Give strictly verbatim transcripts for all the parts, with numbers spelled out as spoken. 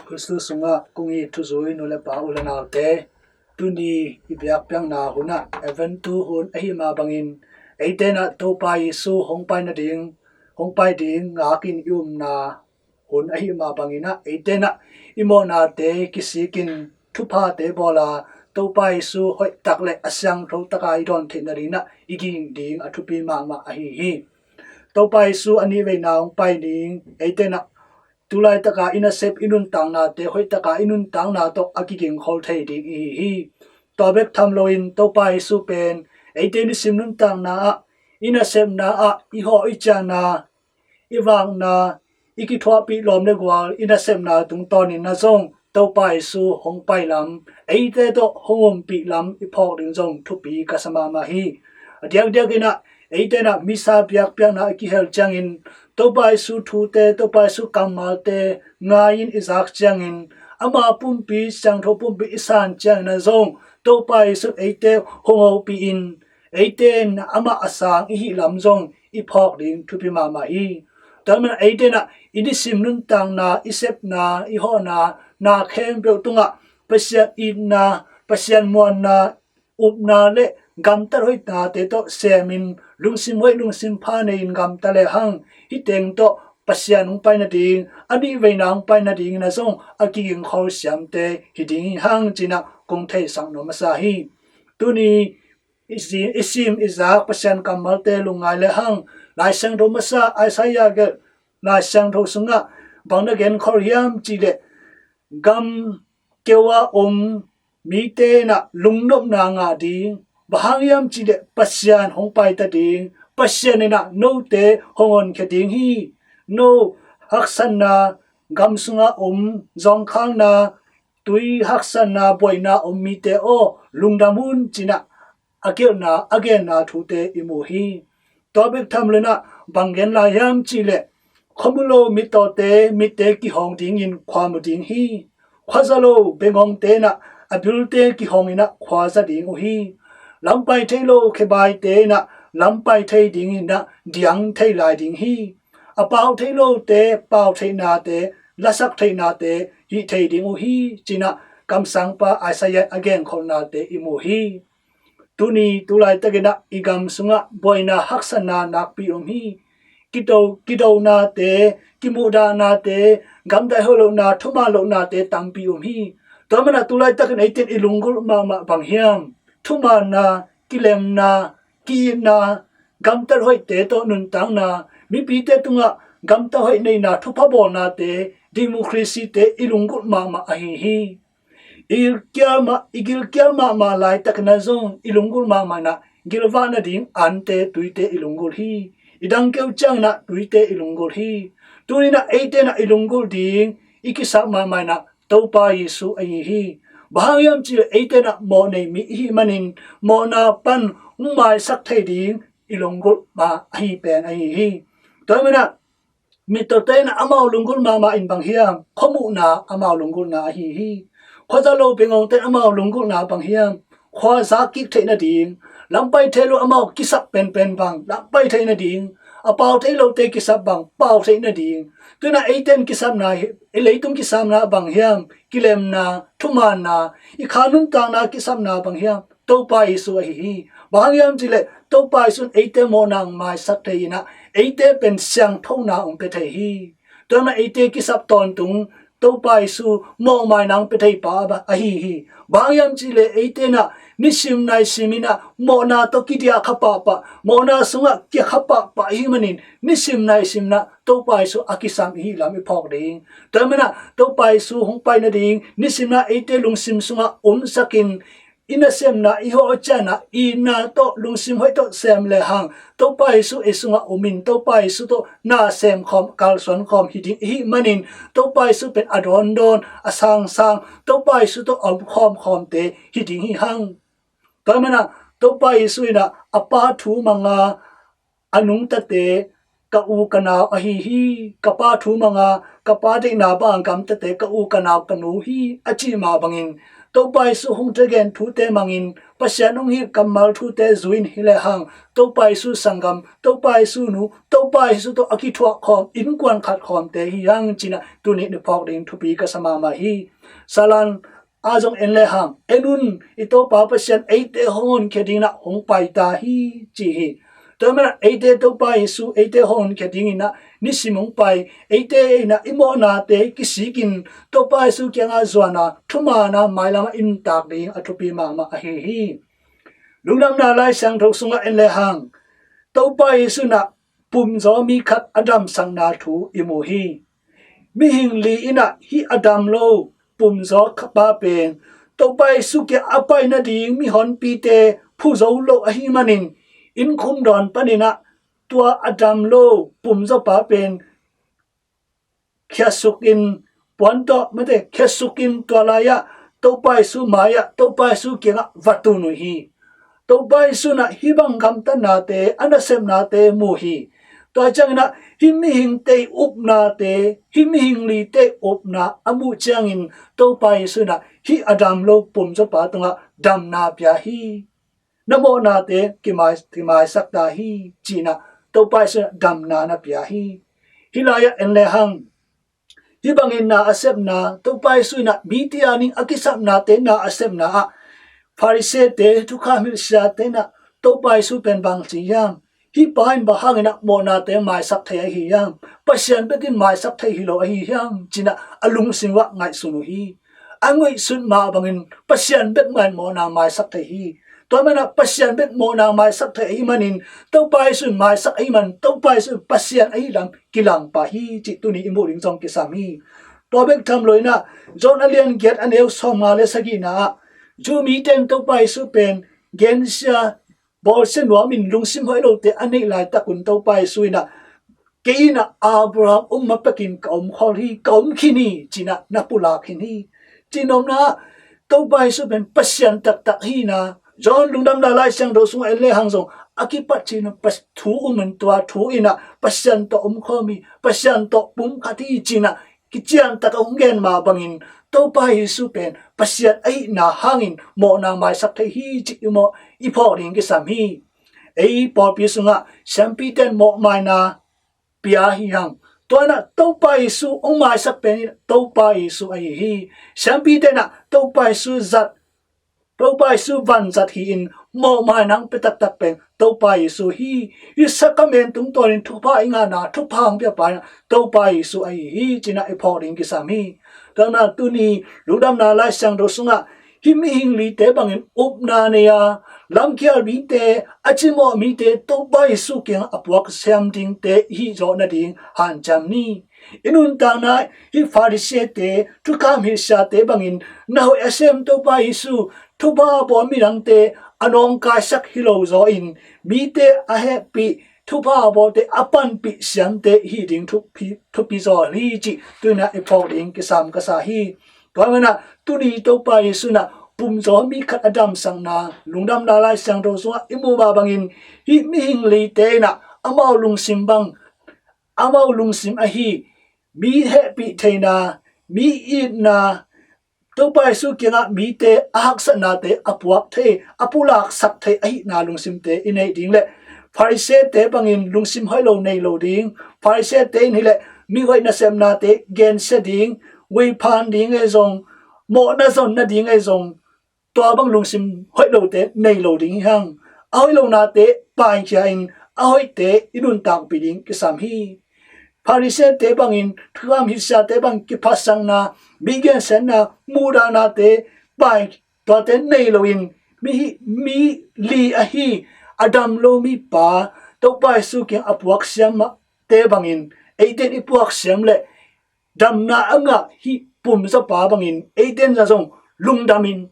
Khristu sungah kong it thuzui nu le pa u le naute, tuni i biakpiakna hunah Advent tu hun ahih mah bangin, eite in ah Topa Jesu hong pai nading, hong pai ding ngakin i umna hun ahih mah bangin ah, eite in ah i mawhnate kisikin thuphate bawla Topa Jesu hoihtak le a siangtho taka i dawn theih nading ah i ging ding a thupi mahmah ahi hi. Topa Jesu a nihveina hong pai ding, eite in ah tu laitaka i nasep i nuntaknate hoihtaka i nuntakna tawh a kigingkhol thei ding i hi hi. Tua bek tham loin Topa Jesu pen eite nisim nuntakna ah, i nasepna ah, i hawh i ciahna, i vakna, i kithuahpih lawm le gual, i nasepna tungtawnin ah zong Topa Jesu hong pai lam, eite tawh hong ompih lam i phawk ding zong thupi ka sa mahmah hi. A diakdiakin ah eite in ah Missa biakpiakna i kihel ciangin Topa Jesu thute, Topa Jesu kammalte ngai-in i zak ciangin, ama pumpi, siangtho pumpi i san ciangin ah zong Topa Jesu eite hong ompih in, eite in ah amah a sang i hih lam zong i phawk ding thupi mahmah hi. Tua ahih manin eite in ah i nisim nuntakna, i sepna, i hawhna, na khempeuh tungah Pasian itna, Pasian muanna, upna le gamtat hoihnate tawh semin, lungsim hoih lungsim pha nei-in gamta lehang, hih teng tawh Pasian hong pai nading, a nihveina hong pai nadingin ah zong a kigingkhol siamte hi ding hi hang ci-in ah kong theisak nuam masa hi. Tuni i si-, i sim i zak Pasian kammalte lungngai lehang, Lai Siangtho masa Isaiah gelh Lai Siangtho sungah bang na genkhol hiam cih leh, gam keu a om mite in ah lungnopna ngah ding, bang hang hiam cih leh Pasian hong paita ding, Pasian in ah note hong honkhia ding hi. No haksatna, gam sungah om zawngkhalna, tui haksatna, buaina om mite aw, lungdam un ci-in ah a gelhna, a genna thute i mu hi. Tua bek tham loin ah bang gen lai hiam cih leh, khuamu lo mittawte mitte kihawng dingin khua mu ding hi. Khuaza lo bengawngte in ah a bilte kihawngin ah khua za ding uh hi. Lampai thei lo khebaite in ah lampai thei dingin ah diang thei lai ding hi. A pau thei lote pau theihnate, lasak theihnate hih thei ding uh hi ci-in ah kamsangpa Isaiah a genkholhnate i mu hi. Tuni tu laitakin ah i gam sungah buaina haksatna nakpi om hi. Kido, kidonate, kimuhdahnate, gamdai hoih lohna, thuman lohnate tampi om hi. Tua manin ah tu laitakin eite in i lunggulh mahmah bang hiam? Thumanna, kilemna, ki-itna, gamtat hoihte tawh nuntakna, mipite tungah gamtat hoih neihna, thupha bawlnate, democracy-te i lunggulh mahmah ahi hi. I gilkial mah, i gilkial mahmah laitakin ah zong i lunggulh mahmah in ah gilvah nading ante, tuite i lunggulh hi. I dang keu ciangin ah tuite i lunggulh hi. Tuni-in ah eite in ah i lunggulh ding i kisap mahmah in ah Topa Jesu ahi hi. Bang hang hiam cih leh eite in ah mawh nei mi i hih manin mawhna pan hong maisak thei ding i lunggulh mah ahi pen ahi hi. Tua ahih manin ah mittawte in ah amau lunggulh mahmah in bang hiam? Khuamuhna amau lunggulhna ahi hi. Khuaza lo bengawngte in amau lunggulhna bang hiam? Khua zak kik theih nading. Lampai thei lo amau kisap penpen bang lampai theih nading. A pau thei lote kisap bang pau theih nading. Tu-in ah eite in kisapna hi, i leitung kisapna bang hiam? Kilemna, thumanna, i kha nuntakna kisapna bang hiam? Topa Jesu ahi hi. Bang hang hiam cih leh Topa Jesu in eite mawhna hong maisak thei-in ah eite pen siangthona hong pia thei hi. Tua ahih manin eite kisap tawntung Topa Jesu mawhmaina hong pia thei pa ahi hi. Bang hang hiam cih leh eite in ah nisim naisim in ah mawhna tawh kidiah kha pahpah, mawhna sungah kia kha pahpah i hih manin nisim naisim in ah Topa Jesu a kisam i hih lam i phawk ding. Tua ahih manin ah Topa Jesu hong pai nading nisim in ah eite lungsim sungah omsakin, i nasepna, i hawh i ciahna, i itna tawh lungsim hoih tawh sem lehang, Topa Jesu ei sungah omin, Topa Jesu tawh na sem khawm, kalsuan khawm hi ding i hih manin, Topa Jesu pen a dawndawn, a sangsang, Topa Jesu tawh a om khawmkhawmte hi ding hi hang. Tua ahih manin ah Topa Jesu in ah a Pa thu manga a nungtate, ka u ka nau ahi hi. Ka Pa thu manga, ka Pa deihna banga gamtate, ka u ka nau ka nu hi, a cih mah bangin, Topa Jesu hong thegen thute mangin, Pasian hong hilh kammal thute zui-in hi lehang, Topa Jesu sanggam, Topa Jesu nu, Topa Jesu tawh a kithuah khawm, innkuan khat khawmte hi hang ci-in ah tuni-in i phawk ding thupi ka sa mahmah hi. Salan ah zong en lehang, en un, i Topa Pasian eite hong honkhia dingin ah hong pai ta hi ci hi. Tua ahih manin ah eite Topa Jesu eite hong honkhia dingin ah nisim hong pai, eite in ah i mawhnate kisikin Topa Jesu kiangah zuan a, thuman a, mailam ah i nuntak ding a thupi mahmah ahi hi. Lungdamna Lai Siangtho sungah en lehang, Topa Jesu in ah pumzaw mi khat a damsakna thu i mu hi. Mihing li in ah hih a dam lo pumzaw kha pa pen Topa Jesu kiang a pai nading mihonpite phu zo lo ahih manin, innkhum dawn panin ah tua a dam lo pumzaw pa pen khiasukin, puan tawh mate, khiasukin tua lai-ah Topa Jesu mai-ah, Topa Jesu kiangah va tun uh hi. Topa Jesu in ah hih bang gamtatnate, a nasepnate mu hi. Tua ciangin ah hih mihingte ii upnate, hih mihing lite ii upna a muh ciangin Topa Jesu in ah hih a dam lo pumzaw pa tungah damna pia hi. Na mawhnate kimai, kimaisak ta hi ci-in ah Topa Jesu in ah damna na pia hi. Hih lai-ah en lehang, hih bangin na a sepna, Topa Jesu in ah mite a ding a kisapnate na a sepna ah Farisee-te, thukham hilh siate in ah Topa Jesu pen bang ci hiam? Hih pa in bang hangin ah mawhnate maisak thei ahi hiam? Pasian bekin maisak thei hi lo ahi hiam ci-in ah a lungsim uah ngaihsun uh hi. A ngaihsut mah bangin Pasian bek mah in mawhna maisak thei hi. Tua manin ah Pasian bek mawhna maisak thei ahih manin, Topa Jesu in maisak ahih manin, Topa Jesu in Pasian ahih lam kilang pah hi cih tuni i muh ding zong kisam hi. Tua bek tham lo-in ah, John a lian giat a neu sawmnga le sagihna ah, Jew mite in Topa Jesu pen gensia, bawlsia nuamin lungsim hoih lote a neih laitakun Topa Jesu in ah, kei in ah Abraham um ma pekin ka om khol hi, ka om khin hi ci-in ah na pulak khin hi. Cih nopna ah, Topa Jesu pen Pasian taktak ahihna, John Lungdamna Lai Siangtho sungah en lehang zong a kipat cih in ah Pas-, thu um in, tua thu in ah Pasian tawh om khawm hi, Pasian tawh pum khat hi ci-in ah kician tak a hong gen mah bangin, Topa Jesu pen Pasian ahihna hangin mawhna maisak thei hi cih i mawh, i phawk ding kisam hi. Ei pawlpi sungah siampite in mawhmaina pia hi hang. Tua in ah Topa Jesu hong maisak pen in Topa Jesu ahi hi. Siampite in ah Topa Jesu zat, Topa Jesu vanzat hi-in mawhmaina hong pia taktak pen Topa Jesu hi. Hih sakrament tungtawnin thupha i ngahna, thupha hong piapa in ah Topa Jesu ahi hi ci-in ah i phawk ding kisam hi. Tua ahih manin ah tuni Lungdamna Lai Siangtho sungah hih mihing lite bangin upna nei a, lamkhial mite, a cimawh mite Topa Jesu kiangah a puak siam dingte i hih zawh nading hanciam ni. I nuntakna hih Farisee-te, thukham hilh siate bangin na hoih a sem Topa Jesu, thupha bawl midangte a nawngkaisak hi lo zawin, mite a hehpih, thupha bawlte a panpih siamte hih ding thupi, thupi zaw hi cih tuni-in ah i phawk ding kisam ka sa hi. Tua ahih manin ah tuni Topa Jesu in ah pumzaw mi khat a damsakna, Lungdamna Lai Siangtho sungah i muh mah bangin, hih mihing lite in ah amau lungsim bang, amau lungsim ahi mi hehpih theihna, mi itna, Topa Jesu kiangah mite a haksatnate a puak thei, a pulaksak thei ahihna lungsimte i neih ding le, Farisee-te bangin lungsim hoih lo nei lo ding, Farisee-te in hi leh mihoih nasepnate gensia ding, guiphan ding ei zong, mawhna zon nading ei zong, tua bang lungsim hoih lote nei lo ding hi hang. A hoih lonate paikhia-in a hoihte i nuntakpih ding kisam hi. Farisee-te bangin, thukham hilh siate bang kiphatsakna, mi gensiatna, muhdahnate pai, tuate nei loin, mi hi, mi li ahi, a dam lo mipa, Topa Jesu kiang a puak siam mahte bangin, eite in i puak siam leh, damna a ngah hih pumzawpa bangin eite in zong lungdamin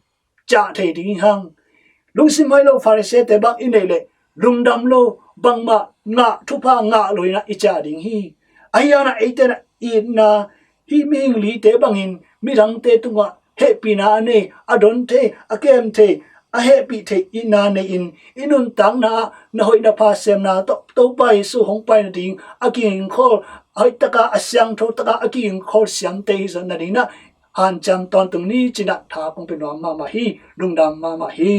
ciah thei ding hi hang. Lungsim hoih lo Farisee-te bang i neih leh lungdam lo, bangmah ngah, thupha ngah lo in ah i ciah ding hi. Ahi hangin ah eite in ah itna, hih mihing lite bangin midangte tungah hehpihna a nei, a don thei, a kem thei, a hehpih thei itna nei-in, i nuntakna ah na hoih na pha semna tawh Topa Jesu hong pai nading a kigingkhol, a hoih taka, a siangtho taka a kigingkhol siamte hi zong nading in ah, hanciam tawntung ni ci-in ah tha kong pia nuam mahmah hi. Lungdam mahmah hi.